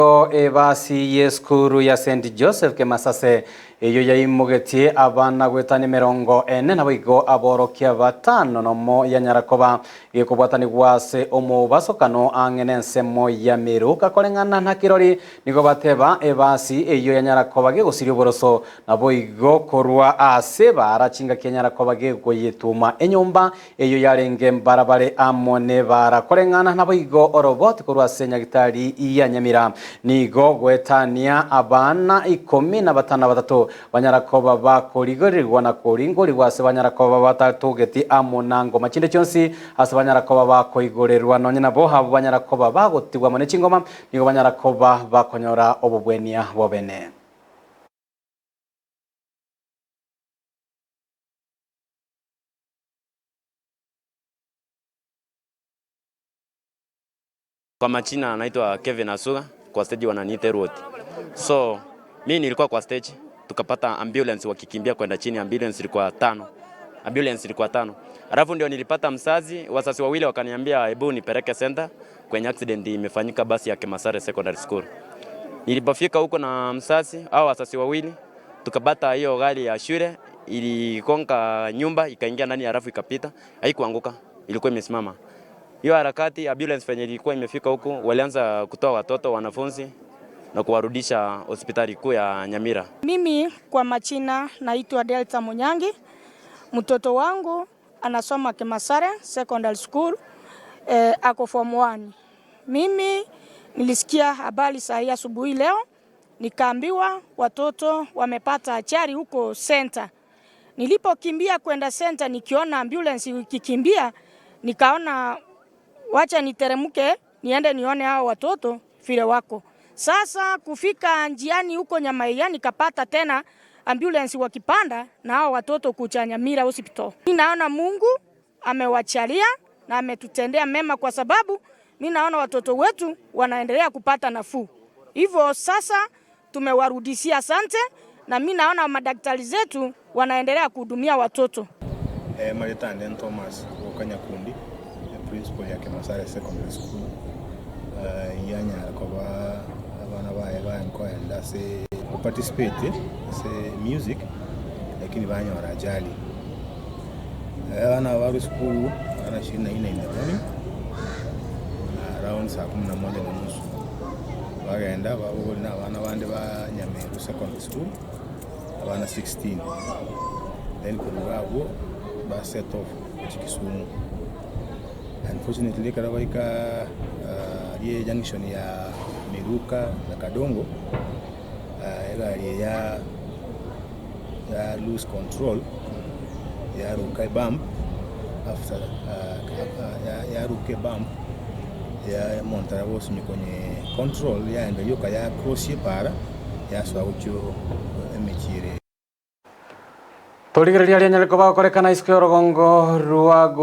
Ebasi y'esukuru ya St Joseph Kemasase eyio yaimogetie abana goetania emerongo ene naboigo aborokia batano nomo yanyara koba gekobwatanigwa ase omobasokano ang'e nensemo ya Miruka koreng'ana na kirori nigo bateba ebasi eyio yanyara koba gegosiria oboroso naboigo korwa ase ebaara chingaki yanyara koba gegoyetuma enyomba Eyio yarenge mbarabare amo nebaara koreng'ana naboigo oroboti korwa ase nyagitari ya Nyamira. Nigo goetania abana ikomi na batano na batato banyara koba bakorigorigwa na koringorigwa ase banyara koba batatogeti amo na ngoma chinde chionsi ase banyara koba bakoigorerwa nonye nabo abwo banyara koba bagotigwa amo ne chingoma nigo banyara koba bakonyora obobwenia bobene. Kwa majina naitwa Kevin Asuga, kwa stage wananiita Erwoti. So mi nilikuwa kwa stage, tukapata ambulance wakikimbia kwenda chini, ambulance ilikuwa tano. Ambulance ilikuwa tano. Alafu ndio nilipata mzazi, wazazi wawili wakaniambia hebu nipeleke center kwenye accident imefanyika basi ya Kemasare Secondary School. Nilipofika huko na mzazi au wazazi wawili Tukapata hiyo gari ya shule iligonga nyumba ikaingia ndani halafu ikapita, haikuanguka, ilikuwa imesimama. Hiyo harakati ambulance venye ilikuwa imefika huku, walianza kutoa watoto wanafunzi na kuwarudisha hospitali kuu ya Nyamira. Mimi kwa majina naitwa Delta Munyangi, mtoto wangu anasoma Kimasare Secondary School, eh, ako form 1. Mimi nilisikia habari saa hii asubuhi leo Nikaambiwa watoto wamepata ajali huko center. Nilipokimbia kwenda center, nikiona ambulance ikikimbia, nikaona wacha niteremke niende nione hao watoto vile wako. Sasa kufika njiani huko Nyamaiya nikapata tena ambulance wakipanda na hao watoto kuja Nyamira hospital. Ninaona Mungu amewachalia na ametutendea mema kwa sababu mi naona watoto wetu wanaendelea kupata nafuu. Hivyo sasa tumewarudishia asante, na mi naona madaktari zetu wanaendelea kuhudumia watoto. Eh, Marita Anden Thomas goka Nyakundi, principal ya Kemasare Secondary School, eh, yanyara koba abana baye baye ase participate ase music lakini banyora ajali. Eh, abana aba barwa esukuru abana ishirini na ine in the morning around saa kumi na moja na nusu bagenda babogoria na abana bande ba Nyameru Secondary School abana 16 then korwa abwo ba set off gochia Kisumu. Unfortunately ekero baika aria ejunction ya Miruka na Kadongo egari eye ya lose control yaruka ebump after yaruka ebump omonto aria gosunywa konye control yaenda rioka ya cross epara yasoa gochia emechie ere. Torigereria aria anyare koba agokorekana isiko y'orogongo rwa.